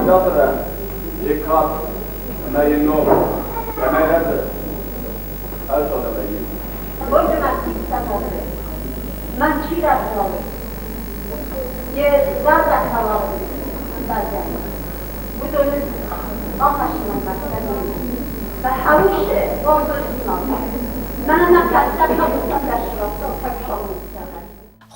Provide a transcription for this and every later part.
Театрӕн йӕ кад ӕмӕ йӕ ном кӕмӕй рӕзы, ӕз адӕмӕй иу. Мӕн чи рӕвдауы, йе зӕрдӕхӕлар ӕмбӕлгӕ, уыдоны ахӕссынӕн мӕ кӕнон. Мӕ хӕрусы уарзондзинад мӕнӕ мӕ кӕстӕр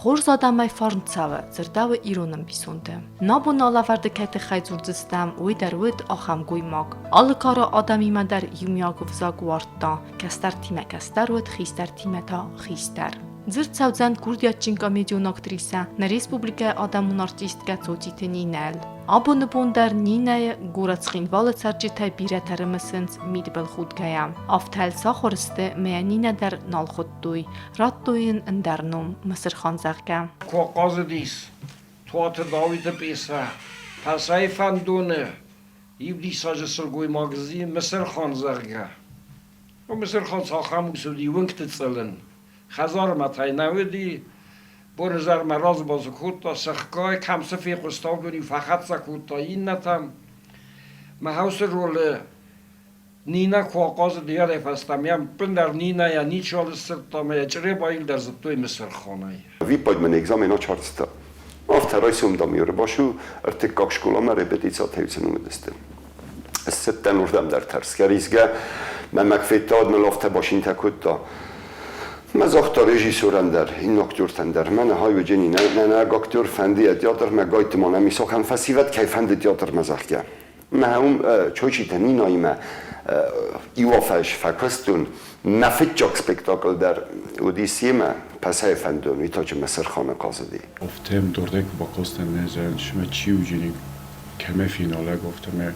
Хорз адӕмӕй фарн цӕуы, дзырдӕуы ирон ӕмбисонды. Нӕ бон алӕвӕрды кӕй тыххӕй дзурдзыстӕм, уый дӕр уыд ахӕм гоймаг. Алы кары адӕмимӕ дӕр иумиаг ӕвзаг уардта, кӕстӕртимӕ кӕстӕр уыд, хистӕртимӕ та хистӕр. Дзырд цӕудзӕн курдиатджын комедион актрисӕ, нӕ республикӕйы адӕмон артисткӕ Цоциты Нинӕйыл. Абоны бон дӕр Нинӕйы горӕт Цхинвалы цӕрджытӕй бирӕтӕ рымысынц мидбылхудгӕйӕ. Афтӕ сахуыр сты, мӕ Нинӕ дӕр нал хуыдтой, радтой йын ӕндӕр ном Мысырхан, зӕгъгӕ. Куы ахъазыдис Туаты Дауиты пъесӕ Пӕсӕйы фӕндоны иу диссаджы сылгоймаг Мысырхан, зӕгъгӕ. Мысырхан цахӕм ус уыди уынгты цъылын. Хӕдзармӕ та нӕ уыди, бонизӕрмӕ разбазы кодта сыхгай, кӕм цы фехъуыста, уыдон-иу фӕхӕццӕ кодта иннӕтӕм. Мӕ хӕусы ролы Нинӕ куы ахъазыд йӕ фӕстӕмӕ йӕм ӕппындӕр Нинӕйӕ ничиуал сдзырдта ӕмӕ йӕ Чъребайыл дӕр зыдтой Мысырханӕй. Виппайд экзамен ачарцта. Афтӕ райсом дам Ерыбашу ӕртыккаг скъоламӕ репетицатӕ уыдысты. Ссыдтӕн уырдӕм дӕр тӕрсгӕ-ризгӕ. Мӕ мӕг федта, уӕд мыл афтӕ башинтӕ кодта. Мӕ загъта режиссерӕн дӕр, иннӕ актертӕн дӕр. Мӕнӕ хай уыджени, нӕ нӕ актер фӕнды йӕ театрмӕ, гайтты-ма нӕм ис ахӕм фӕсивӕд, кӕй фӕнды театрмӕ, зӕгъгӕ. Мӕ уым Чочиты Нинаимӕ иу афӕдз фӕкуыстон. Мӕ фыццаг спектакль дӕр уыди семӕ, Пӕсӕйы фӕндон, уый та Мысырханы хъазыди. Афтӕ дурдӕй куы бакастӕн, нӕ зӕгъын, цымӕ чи уыджени, кӕмӕ феналӕг, афтӕмӕй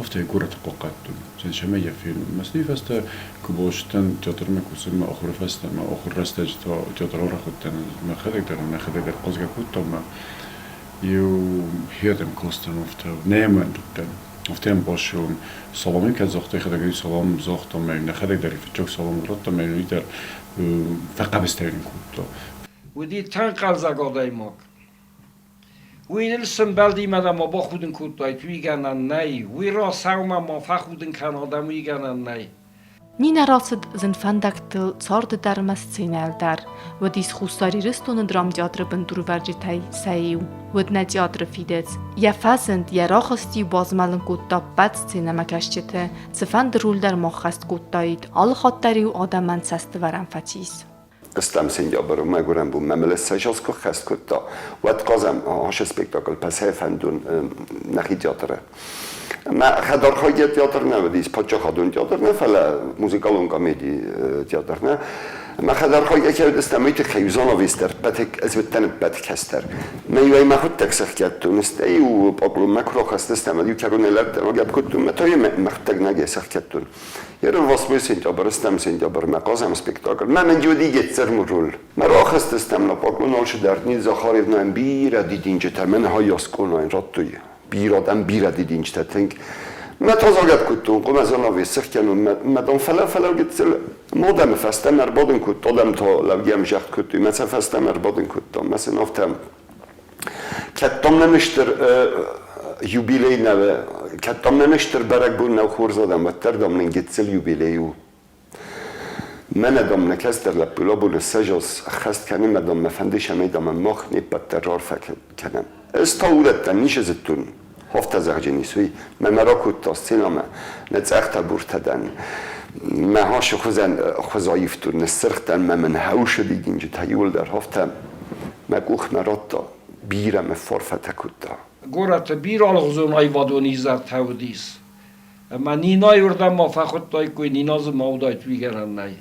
афтӕ горӕты хъахъхъӕдтон. Зӕгъын, йӕ фенон. Мӕ фӕстӕ куы бацыдтӕн театрмӕ кусынмӕ ахуыры фӕстӕ, мӕ ахуыры рӕстӕджы та театр арӕх уыдтӕн мӕхӕдӕг дӕр, мӕхӕдӕг дӕр хъазгӕ кодтон ӕмӕ иу хиадӕм кастӕн афтӕ, нӕ уӕндыдтӕн. Афтӕ йӕм бацӕуын. Салам кӕд загъта, йӕхӕдӕг ӕй салам загъта ӕмӕ йын нӕхӕдӕг дӕр фыццаг салам радта ӕмӕ йын уый дӕр фӕхъӕбыстӕ йын кодта. Уыди тынг хъӕлдзӕг адӕймаг. Уый ныл сӕмбӕлди мӕ ма бахудын кодтаид, уый гӕнӕн нӕй. Уый рацӕуы ма фӕхудын кӕн адӕм, уый гӕнӕн нӕй. Нинӕ рацыд зын фӕндӕгтыл царды дӕр ӕмӕ сценӕйыл дӕр. Уыдис Хуссар Ирыстоны драмтеатры бындурвӕрджытӕй сӕ иу. Уыд нӕ театры фидыц. Йӕ фӕзынд, йӕ рахызт-иу базмӕлын кодта ӕппӕт сценӕмӕкӕсджыты, цыфӕнды роль дӕр ма ххӕст кодтаид, алы хатт дӕр-иу адӕмӕн цӕстывӕрӕн фӕцис. Ыстӕм сентябры мӕгуырӕн бон мӕ мӕлӕт куы ххӕст кодта, уӕд хъазӕм ашы спектакль Пӕсӕйы фӕндон нӕхи театры. Мӕ хӕдархайгӕ театр нӕ уыдис, паддзахадон театр нӕ, фӕлӕ музыкалон комеди театр нӕ. Мӕ хӕдархайгӕ кӕй уыдыстӕм, уый тыххӕй занавес дӕр ӕз уыдтӕн ӕппӕт кӕстӕр. Мӕ иуӕй мӕхуыдтӕг сӕхгӕдтон, стӕй-иу пъаклонмӕ куы рахызтыстӕм, уӕд-иу кӕронӕй лӕдтӕн, агӕпп кодтон, мӕ та йӕ мӕхуыдтӕг нӕ сӕхгӕдтон. Ерын 8 сентябрь, стӕм сентябрьмӕ хъазӕм спектакль. Мӕ мын уыди гетцермы роль. Мӕ рахызтыстӕм на пъаклон алчидӕр Захаревнайӕн бирӕ дидинджытӕ мӕн хайаскъонайӕн радтой. Бирӕ адӕм, бирӕ дидинджытӕ тынг. Мӕ та загӕпп кодтон, хъуамӕ занавес сӕхгӕнон, мӕ дам фӕлӕ фӕлӕ гыццыл модӕмы фӕстӕмӕ ӕрбадын кодта, адӕм та лӕугӕ ӕмзӕхт кодтой, мӕ сӕ фӕстӕмӕ ӕрбадын кодта, мӕ сын афтӕ кӕд дам нӕм стыр юбилей нӕ кӕд дам нӕм стыр бӕрӕгбон нӕу хорз адӕм, уӕддӕр дам нын гыццыл юбилей у. Мӕнӕ дам нӕ кӕстӕр лӕппу лабоны сӕжос ӕххӕст кӕны мӕ дам мӕ фӕнды цӕмӕй дам ӕм мах не ппӕт дӕр раарфӕ кӕнӕм. Ӕз та уыдӕттӕн ницы зыдтон. Афтӕ зӕгъджын ис уый. Мӕ мӕ ракодта сценӕмӕ, нӕ цъӕхтӕ буртӕ дӕн. Мӕ хасы хуызӕн хуыз аивтон, ныссырх дӕн мӕ мын хӕусы дидинджытӕ иуылдӕр афтӕ мӕ къухмӕ радта, бирӕ мӕ фарфӕтӕ кодта. Горӕты бирӕ алыгъуызон аивадон изӕртӕ уыдис. Ӕмӕ Нинайы уырдӕм ма фӕхуыдтаиккой, Нина дзы ма уыдаид, уый гӕнӕн нӕй.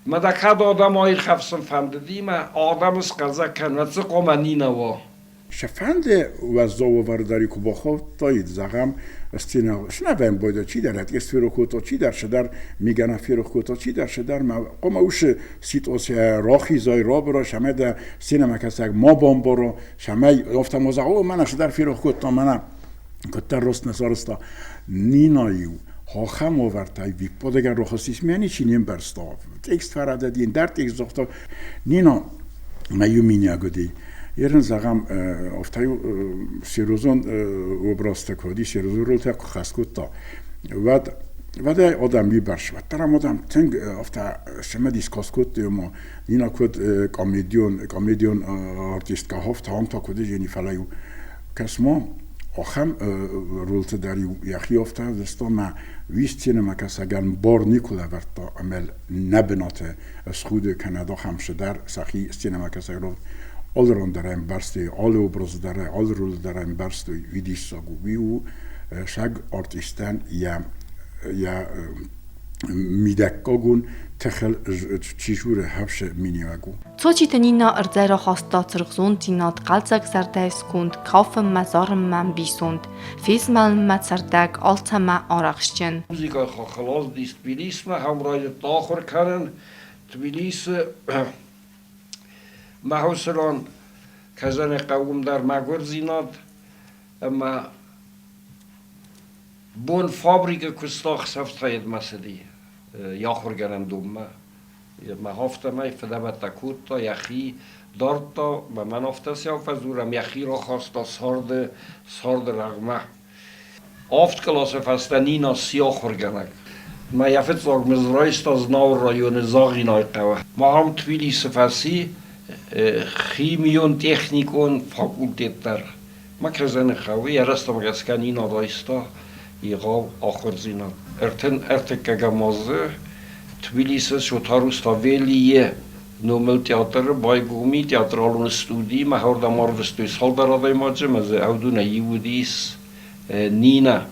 Мӕ дӕ кӕд адӕм аирхӕфсын фӕндыди мӕ адӕмы схъӕлдзӕг кӕн, уӕд цы хъуамӕ Нина уа? Сӕ уӕззау ӕвӕрдӕри ку бахаудтайд, зӕгъӕм, стена снӕвӕн бойда чидӕр ӕтъест ферох кодта, чидӕр шыдӕр мигӕнӕ ферох кодта, чидӕр шыдӕр ма хъуамӕ уышы ситуацийӕ рахизай, рабыра, сӕмӕ дӕ сценӕмӕкӕсӕг ма бамбара, сӕмӕй афтӕ ма зӕгъа, о, мӕнӕ шыдӕр ферох кодта, мӕнӕ куыддӕр рост нӕ сарӕзта. Нина-иу ахӕм уавӕртӕй випподӕгӕн рахызтис, мӕ ничи не мбӕрста. Текст фӕрӕдыди, ӕндӕр текст загъта. Нина мӕ иу миниаг уыди. Ерын зӕгъӕм, афтӕ-иу серьезон образтӕ куы уыди, серьезон ролтӕ куы хӕс кодта, уӕд уӕдӕй адӕм уыйбӕрц уӕддӕр ӕм адӕм тынг афтӕ цымыдис кодтой, ома Нина куыд комедион артисткӕ хафта, ам та куыд жени, фӕлӕ-иу кӕс-ма, ахӕм ролты дӕр-иу йӕхи афтӕ ӕвдыста, мӕ уый сценӕмӕкӕсӕгӕн бар никуы лӕвӕрдта ӕмӕ нӕ бынаты схуды кӕнӕд ахӕм цыдӕр сӕхи сценӕмӕкӕсӕг роль алы ран дӕр ӕмбӕрстой, алы образы дӕр, алы ролы дӕр ӕмбӕрстой, уый диссаг у. Уый у сӕг артистӕн йӕ мидӕггагон тыхыл чи журы хӕфсы миниуӕг у. Цочиты Нина ӕрдзӕй рахаста цыргъзонддзинад, хъӕлдзӕг зӕрдӕйы сконд, кафынмӕ, зарынмӕ ӕмбисонд, фезмӕлынмӕ цӕрдӕг, алцӕмӕ арӕхстджын. Музыкайы хаххыл ацыдис Тбилисмӕ, ам райдыдта ахуыр кӕнын. Тбилисы Мӕхъуысырон Казаны хъӕуым дӕр мӕгуырдзинад ӕмӕ бон фабрикӕ куыста, ӕхсӕв та йедмӕ цыди йӕ ахуыргӕнӕндонмӕ. Мӕ афтӕмӕй фыдӕбӕттӕ кодта, йӕхи дардта, мӕ мӕн афтӕ цӕуы фӕдзурӕм, йӕхи рахаста царды рӕгъмӕ. Авд къласы фӕстӕ Нина сси ахуыргӕнӕг. Мӕ йӕ фыццаг мызд райста Знауыр районы Загъинайы хъӕуы. Махӕм Тбилисы фӕци химион-техникон факультет дӕр. Мӕ кӕрдзӕны хъӕуы йӕ рӕстӕгмӕ гӕсгӕ Нина райста егъау ахуырдзинад. 33-ӕм азы Тбилисы Шота Руставелийы номыл театры байгом и театралон студи. Мӕ уырдӕм арвыстой цалдӕр адӕймаджы, ӕмӕ дзы ӕвдунӕй иу уыдис Нинӕ.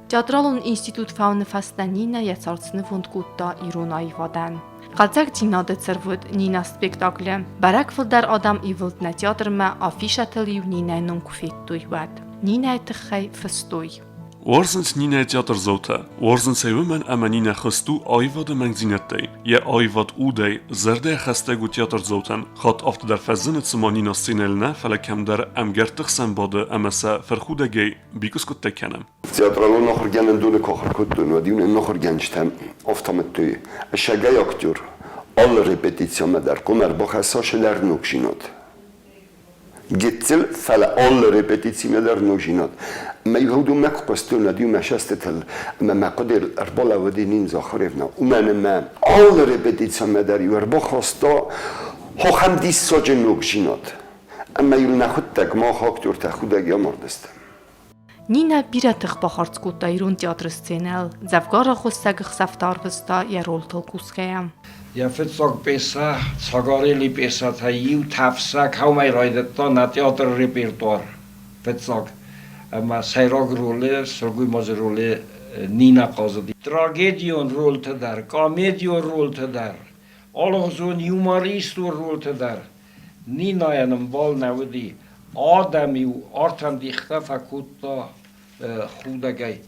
Театралон институт фӕуыны фӕстӕ Нинӕ йӕ цард снывонд кодта ирон аивадӕн. Хъӕлдзӕгдзинады цырв уыд Нинӕ спектаклы. Бӕрӕг фылдӕр адӕм ивылд нӕ театрмӕ, афишӕтыл-иу Нинӕйы ном куы федтой, уӕд. Нинӕйы тыххӕй фыстой. Уарзынц Нинӕйы театрдзаутӕ, уарзынц ӕй уымӕн, ӕмӕ Нинӕ хызт у аивады мӕнгдзинӕдтӕй, йӕ аивад удӕй, зӕрдӕйӕ хӕстӕг у театрдзаутӕн, хатт афтӕ дӕр фӕзыны, цыма Нинӕ сценӕйыл нӕ, фӕлӕ кӕмдӕр ӕмгӕртты хсӕн бады ӕмӕ сӕ фырхудӕгӕй бикъуыскъуыдтӕ кӕны. Театралон ахуыргӕнӕндоны куы ахуыр кодтон, уӕд-иу нын ахуыргӕнджытӕ афтӕ Сӕгӕй актер алы репетицимӕ дӕр хъуамӕ ӕрбахӕсса сӕлӕрногдзинад. Гыццыл, фӕлӕ алы репетицимӕ дӕр ногдзинад. Мӕ иу мӕ куы хъуыстон, уӕд-иу мӕ сӕстытыл ӕмӕ мӕ хъуыдыйыл ӕрбалӕууыди Нин Захаревна. Уымӕн ӕмӕ алы репетицимӕ дӕр иу ӕрбахаста ахӕм диссаджы ногдзинад. Ӕмӕ-иу нӕхуыдтӕг мах актертӕ худӕг амардыстӕм. Нинӕ бирӕ тых бахардз кодта ирон театры сценӕйыл, дзӕвгар ӕххуыссӕг ӕхсӕвтӕ арвыста йӕ ролтыл кусгӕйӕ. Йӕ фыццаг пьесӕ Цагарели пьесӕтӕй иу тӕфсӕг кӕмӕй райдыдта нӕ театры репертуар фыццаг ӕмӕ сӕйраг ролы, сылгоймаджы ролы Нинӕ хъазыди. Трагедион ролты дӕр, комедион ролты дӕр, алыгъуызон юмористон ролты дӕр Нинӕйӕн ӕмбал нӕ уыди. Адӕм-иу артӕндихтӕ фӕкодта худӕгӕй.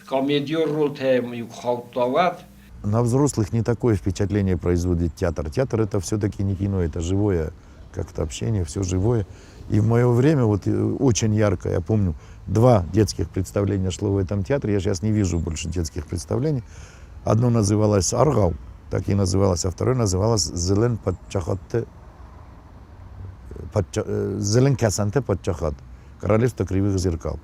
Комедион ролтӕ-иу хаудта уӕд. На взрослых не такое впечатление производит театр. Театр это все-таки не кино, это живое как-то общение, все живое. И в мое время, вот очень ярко, я помню, два детских представления шло в этом театре. Я сейчас не вижу больше детских представлений. Одно называлось «Аргау», так и называлось, а второе называлось «Зелен падчахатты Зелен кӕсӕнты падчахат, королевство кривых зеркал».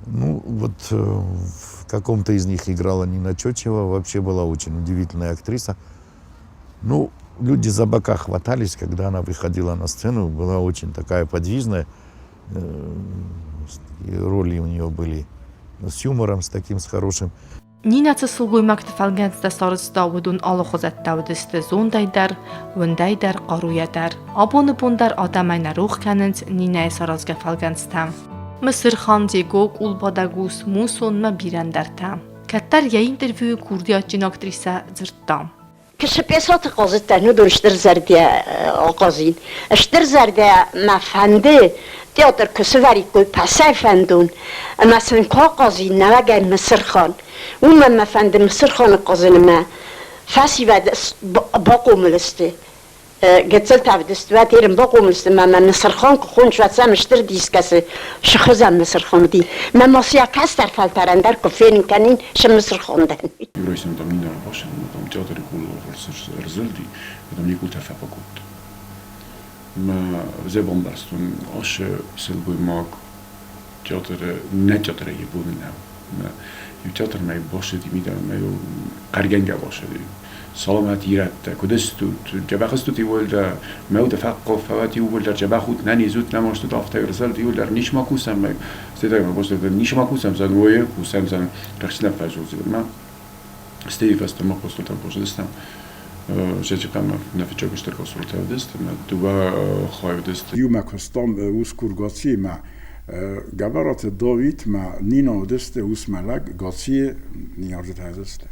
Ну, вот в каком-то из них играла Нина Чочева, вообще была очень удивительная актриса. Ну, люди за бока хватались, когда она выходила на сцену, была очень такая подвижная. Роли у нее были с юмором, с таким, с хорошим. Нинӕ цы сылгоймӕгты фӕлгӕнцтӕ сарӕзта, уыдон алыхуызӕттӕ уыдысты зондӕй дӕр, уындӕй дӕр, хъаруйӕ дӕр. Абоны бон дӕр адӕмӕй нӕ рох кӕнынц Нинӕйы саразгӕ фӕлгӕнцтӕ. Мысырхан, Дзего, къулбадӕг ус, мусонмӕ бирӕ ӕндӕртӕ. Кӕддӕр йӕ интервьюйы курдиатджын актрисӕ дзырдта: Кӕсы пьесӕты хъазыдтӕн, уыдон стыр зӕрдӕ ахъазин. Стыр зӕрдӕ мӕ фӕнды, театр куы сывӕриккой пӕсӕй фӕндон, ӕмӕ сын куы ахъазин нӕуӕгӕй Мысырхан. Уымӕн мӕ фӕнды Мысырханы хъазынмӕ. Фӕсивӕд бахъомыл сты. Гыццыл тавдыст уӕд ерын бахъомыл сты, мӕ мӕ Мысырхан куы хоныс, уӕд сӕм стыр дис кӕсы, сыхуызӕн Мысырхан уыди. Мӕ ма сӕ кӕстӕр фӕлтӕрӕн дӕр куы фенын кӕнин, сы Мысырхан дӕн. Иу там Нина Рабашина, там театры къулыл ӕрзылди, там Никултӕ фӕпа кодта. Мӕ зе бамбӕрстон, ашы сылгоймаг театры, нӕ театры йӕ бон нӕу. Мӕ иу театрмӕ башыди мидӕмӕ, иу хъӕргӕнгӕ башыди. Саламат ирӕттӕ, куыд стут? Дзӕбӕх стут иууылдӕр? Мӕ уды фӕхъхъау фӕуӕд иууылдӕр, дзӕбӕх ут, нӕниз ут, нӕ маст ут, афтӕ ӕрзӕлд иууылдӕр, ничма кусӕм, мӕ стӕй мӕ базыдта, ничма кусӕм, зӕгъ, уойы кусӕм, зӕгъ, рӕхджы нӕ фӕзылдзынӕн. Мӕ стӕй фӕстӕмӕ хостылтӕм базыдыстӕм. Зӕджыхъӕмӕ нӕ фыццаг стыр гастролтӕ уыдысты, мӕ дыууӕ хайы уыдысты. Иумӕ куыстам усгур Гоциимӕ. Гӕбӕраты Давид ма Нина уыдысты усмӕ лӕг, Гоцийы ныййарджытӕ уыдысты.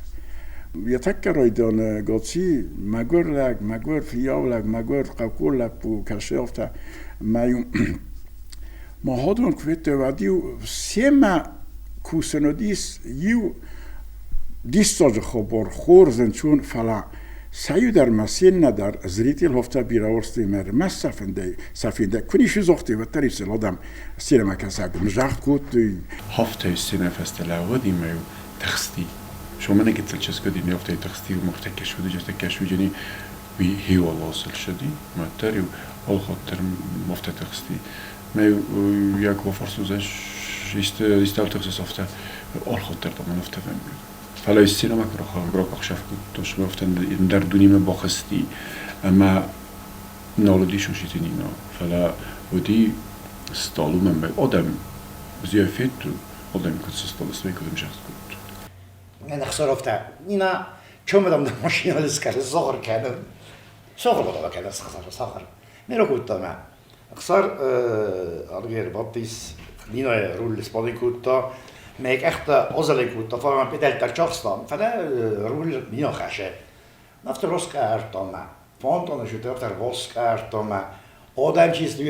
Йӕ тӕккӕ райдианы Гоци мӕгуыр лӕг, мӕгуыр фыййау лӕг, мӕгуыр хъӕуккон лӕппу кӕсы афтӕ. Мӕ-иу ма ходон куы федтой, уӕд-иу семӕ кусын уыдис иу диссаджы хабар, хорз ӕнцон, фӕлӕ сӕ иу дӕр ма се ннӕ дӕр зритель хофта бирӕ уарзтой мӕ ӕрмӕст сӕ фӕндӕй, сӕ фендӕй куы ницы загътой, уӕддӕр исыл адӕм сценӕмӕ кӕсӕг загъд кодтой. Хафтӕй сценӕ фӕстӕ лӕууыди мӕ-иу тыхсти. Сомӕнӕ гыццыл чызг уыди, ме афтӕ тыхсти, уым афтӕ кӕсуыди, афтӕ кӕсуыди, уый хиуыл ссыди, мӕддӕр-иу алхатт дӕр афтӕ тыхсти. Мӕ йӕ куы бафарстон, исты исты тыхсыс афтӕ, алхатт дӕр мӕн афтӕ фӕнды. Фӕлӕ сценӕмӕ куы рахсӕв кодта, афтӕ ӕндӕр дунемӕ бахызти ӕмӕ нал уыди Соситы Нино, фӕлӕ уыди стъалу мӕнмӕ адӕм зиа федтой, адӕм куыд сыстадысты, куыд ӕмзагъд кодтой. Ӕхсаровтӕ Нина чомадам машиналис сахар кӕнын. Сахар бодава кӕнын сахар. Мero кодта Ӕхсар Аргер Баттис Нина рулlis падикутта, még echt azelikutta, valami pideltel csaksztam, fele rull Nina хеше. Нафтер роскаартама, фонтан sütöfter voszkártama, Odem чисто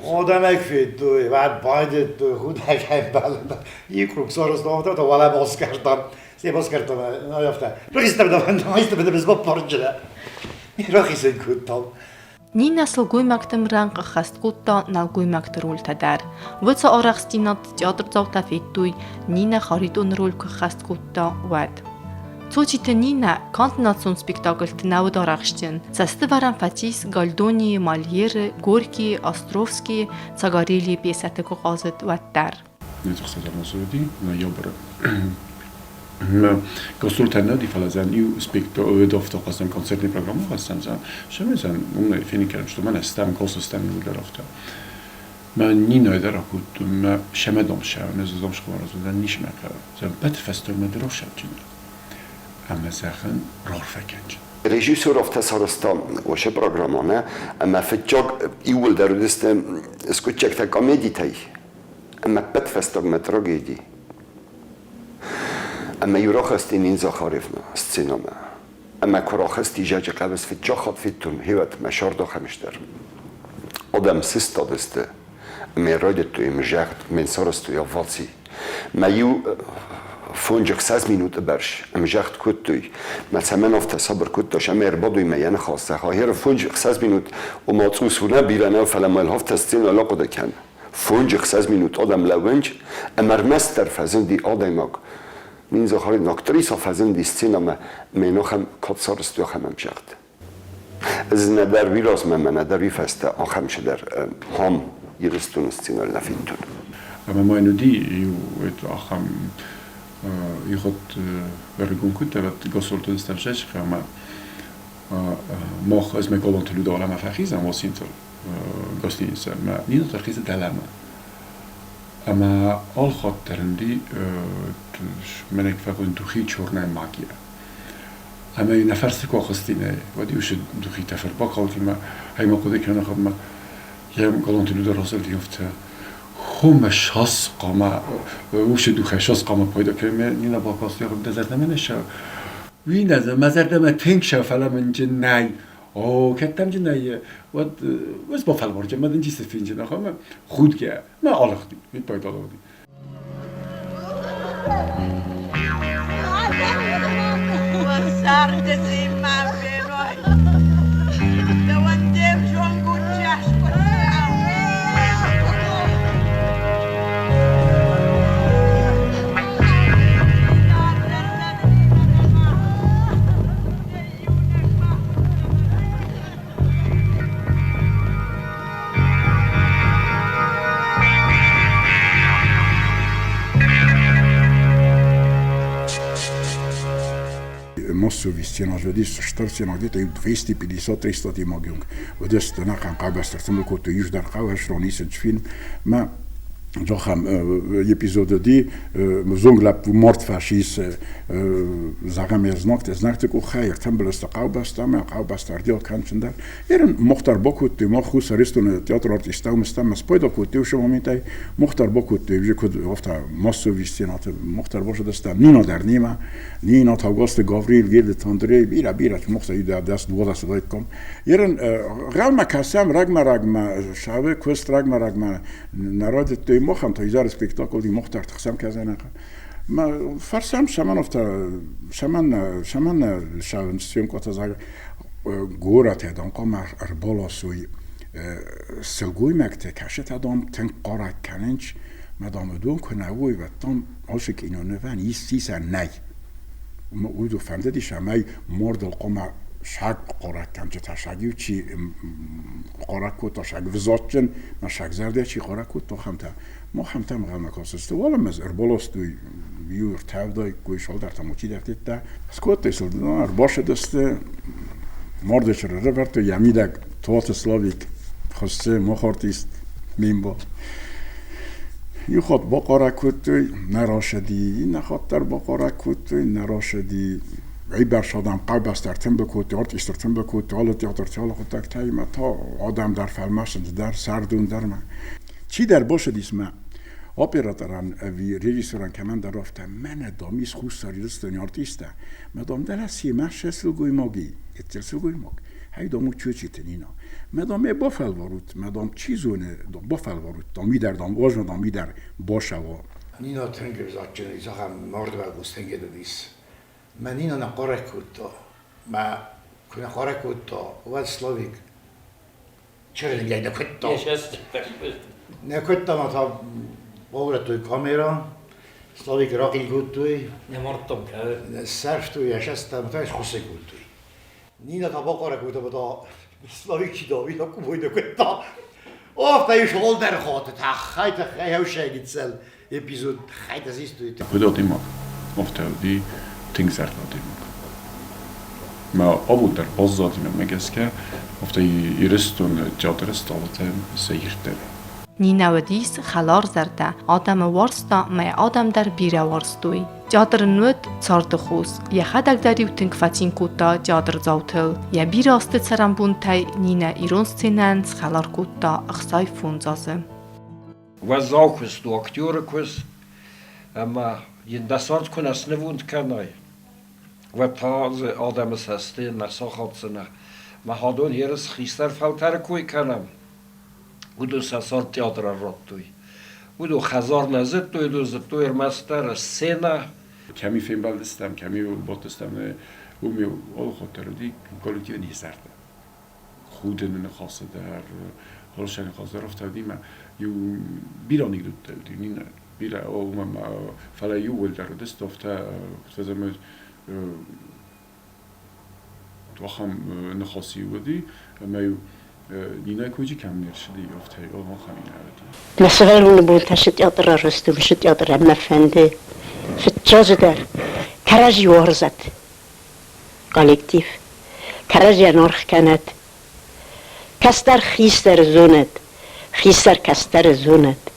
Odem ekfittu, vár bajdittu, hudegembel, ikruk szoroztam, to vala voszkártam, szép voszkártam, nagyafta. Rahisztem, de maistem, de ez vaparcsele. Rahiszem kuttam. Нинӕ сылгоймӕгты мрӕнхъ ӕххӕст кодта нӕлгоймӕгты рольтӕ дӕр. Уыцы арӕхстдзинад театрдзаутӕ федтой, Нинӕ Харитоны роль куы ӕххӕст кодта, уӕд. Цочиты Нинӕ канд национ спектакльты нӕ уыд арӕхстджын. Цӕстывӕрӕн фӕцис Гальдонийы, Мольеры, Горькийы, Островскийы, Цагарелийы пьесӕты куы хъазыд, уӕд дӕр. Уыди ноябры. Гастрольтӕ фӕлӕ иу спектакль концертный программа хӕссӕм Semmi mun finikään stëm kostastem juurde Ma Nina dara semedom se, ez az omskorozó, nismek. Petfestől med rossebb Ама захан рорфекенч. Режиссер афтӕ уыцы программӕ ӕмӕ фыццаг иууылдӕр уыдысты скъуыддзӕгтӕ комедитӕй ӕмӕ ӕппӕт фӕстагмӕ трагеди. Ӕмӕ иу рахызти Нин Захаревна сценӕмӕ. Ӕмӕ куы рахызти зӕджы хъӕбыс фыццаг хатт федтон, хевӕд мӕ сӕрдахӕм стӕр. Адӕм сыстадысты ӕмӕ райдыдтой ӕмзӕгъд, мӕн сарӕзтой оваци. Мӕ иу 5-6 минуты бӕрц ӕмзӕгъд кодтой. Мӕ цӕмӕн афтӕ сабыр кодта, ӕмӕ ӕрбадой мӕ йӕ ныхас зӕгъа. Херы 5-6 минут, ома цъус у нӕ бирӕ нӕу, фӕлӕ ма йыл афтӕ сценӕ лахъуыды кӕн. 5-6 минут адӕм лӕууынц, ӕмӕ ӕрмӕстдӕр фӕзынди адӕймаг. Нин Захарин актриса фӕзынди сценӕмӕ, ӕмӕ йын ахӕм кад сарӕзтой, ахӕм ӕмзӕгъд. Ӕз нӕдӕр уый размӕ ӕмӕ нӕдӕр уый фӕстӕ ахӕм цыдӕр хам Ирыстоны сценӕйыл нӕ федтон. Ӕмӕ ма йын уыди иу ахӕм игъуыд ӕрыгон куыд гастролты ставшечка ӕмӕ мах ӕз мӕ галанты людалӕмӕ фӕхизӕм осинтыл гостиницӕ мӕ Нина та хизы дӕлӕмӕ. Ӕмӕ алхатт дӕр ын мӕнӕ фӕхуын духи черная магия. Ӕмӕ йын фӕрцы куы ахызтинӕ, уӕд-иу сӕ духитӕ фӕрбакалди мӕ ӕмӕ хъуыды кӕны ӕмӕ йӕм галанты люда разылди афтӕ Хомӕ шас хъама, усы духӕ шас хъама пайда кӕны Нина бакасти, дӕ зӕрдӕмӕ нӕ шӕ. Уый нӕ мӕ зӕрдӕмӕ тынг шӕ, фӕлӕ мын джын нӕй. О, кӕд дӕм джын нӕй, уӕд ӕз бафӕлварджын, мӕ дын ницы фенджын, ахӕм худгӕ. Мӕ алыгъди, виппайды алыгъди. Массовый сцена уыдис, стыр сцена где-то 250-300 адӕймаги онг уыдысты, ӕнӕхъӕн хъӕубӕсты ӕртымбыл кодтой, ис дӕр хъӕу, ӕсрон исынч фильм. Мӕ зӕгъӕм, эпизод уыди, взонг лӕппу мард фӕсис, зӕгъӕм, йе знӕгты, знӕгты къухӕй ӕртымбыл сты хъӕубӕстӕмӕ, хъӕубӕстӕ ӕрдиаг кӕнчындӕр. Ерын Мухтар бакодтой, мах Хуссар Ирыстоны театры артисттӕ уым спайда кодтой уыцы моментӕй. Мухтар бакодтой, уже куыд афтӕ массовый сценаты Мухтар базыдыстӕм, Нина дӕр немӕ, Нина, Таугазты Гаврил, Гелдыты Андрей, бирӕ-бирӕ Мухтар дӕс дыууадӕс уыдаиккам. Ерын гъӕлмӕ кӕсӕм рагмӕ-рагмӕ, савы куыст рагмӕ-рагмӕ нӕ райдыдтой махӕн та изӕры спектакль Мухтар тыхсӕм кӕсӕн. Фӕрсӕм, цӕмӕн афтӕ, цӕмӕн, цӕмӕн савынц съемкӕтӕ горӕтӕй дам хъуамӕ ӕрбаласой сылгоймӕгтӕ, кӕцытӕ дам тынг хъарӕг кӕнынц, мӕ дам уыдон куы нӕ уой, уӕд дам ацы кинонывӕн исисӕн нӕй. Уыдон фӕндыдис, ӕмӕ мардыл хъуамӕ саг хъарӕггӕнджытӕ, саг-иу чи хъарӕг кодта, саг взадджын, мӕ сагзӕрдӕ чи хъарӕг кодта, ахӕмтӕ. Махӕм там ӕнхъӕлмӕ кастысты. Уалынмӕ ӕрбаластой иу ӕртӕвдӕй, салдартӕ ма чидӕр тедта. Скодтой сыл, ӕрбацыдысты, марды сӕр ӕрӕвӕрдтой, йӕ мидӕг Туаты Славик хуыссы, мах артист Мимбо. Иу хатт бахъарӕг кодтой, нӕ рацыди, иннӕ хатт дӕр бахъарӕг кодтой, нӕ рацыди. Уыйбӕрц адӕм хъӕубӕстӕ ӕртымбыл кодтой, артист ӕртымбыл кодтой, алы театрты, алы хъуыддӕгтӕ та адӕм дӕр фӕлмӕцыд дӕр, сӕрдон дӕр ма. Чидӕр бацыдис мӕ операторӕн ӕви режиссерӕн кӕмӕндӕр афтӕ, мӕнӕ, дам, ис Хуссар Ирыстони артисттӕ, мӕ, дам, дӕлӕ семӕ сӕ сылгоймаги, гыццыл сылгоймаг, хай, дам, у Чочиты Нина. Мӕ, дам, ӕй бафӕлварут, мӕ, дам, чи зоны, дам, бафӕлварут, дам, уый дӕр, дам, уазна, дам, уый дӕр басӕуа. Нина тынг ӕвзагджын, зӕгъӕм, мардвӕлгонц тынг уыдис. Мӕ Нина нӕ хъарӕг кодта. Мӕ куы нӕ хъарӕг кодта, уӕд Славик Чырынгӕй нӕ куыдта. Нӕ куыдта ма та баурӕдтой камера, Славик рахъил кодтой. Не мардтам кӕд. Сӕрфтой, ӕсӕстам, та схуыссе кодтой. Нина та бахъарӕг кодта, та Славик чи да, уый кубой нӕ куыдта. Афтӕ ис олдӕр хаты, таххай, таххай, хӕусӕгицӕл эпизод хайта систуй. Куыд адӕймаг, афтӕ уыди тынг зӕрдӕ адӕймаг. Мӕ абон дӕр баззади мӕнмӕ гӕсгӕ, афтӕ Ирыстоны театры стъалытӕ сӕ ирддӕр. Нинӕ уыдис хӕларзӕрдӕ, адӕмы уарзта мӕ адӕм дӕр бирӕ уарзтой. Театр ын уыд царды хос, йӕхӕдӕг дӕр-иу тынг фӕцин кодта театрдзаутыл. Йӕ бирӕ азты цӕрӕнбонтӕй Нинӕ ирон сценӕйӕн схӕлар кодта 65 азы. Уӕззау куыст у актеры куыст, ӕмӕ йын дӕ цард куы нӕ снывонд кӕнай, уӕд та дзы адӕмы цӕсты нӕ сахаддзынӕ. Мах адон ерыс хистӕр фӕлтӕры кой кӕнӕм, уыдон сӕ цард театрӕн радтой. Уыдон хӕдзар нӕ зыдтой, уыдон зыдтой ӕрмӕстдӕр сценӕ. Кӕми фембӕлдыстӕм, кӕми бадтыстӕм, уым-иу алы хатт дӕр уыди коллективы изӕртӕ. Худыны ныхасы дӕр, хорзӕй ныхас дӕр афтӕ уыди мӕ иу бирӕ анекдоттӕ уыди, нинӕ бирӕ, уымӕн ма, фӕлӕ иууылдӕр уыдысты афтӕ, куыд ахӕм ныхас-иу уыди, ӕмӕ-иу Нинӕ куджы кӕм не рцыди, афтӕ ахӕм Нинӕ уыди. Мӕ сывӕллоны бонтӕ цы театр арӕзтой, уыцы театрӕн мӕ фӕнды фыццаджыдӕр кӕрӕдзи уарзӕд коллектив, кӕрӕдзийӕн аргъ кӕнӕд, кӕстӕр хистӕры зонӕд, хистӕр кӕстӕры зонӕд.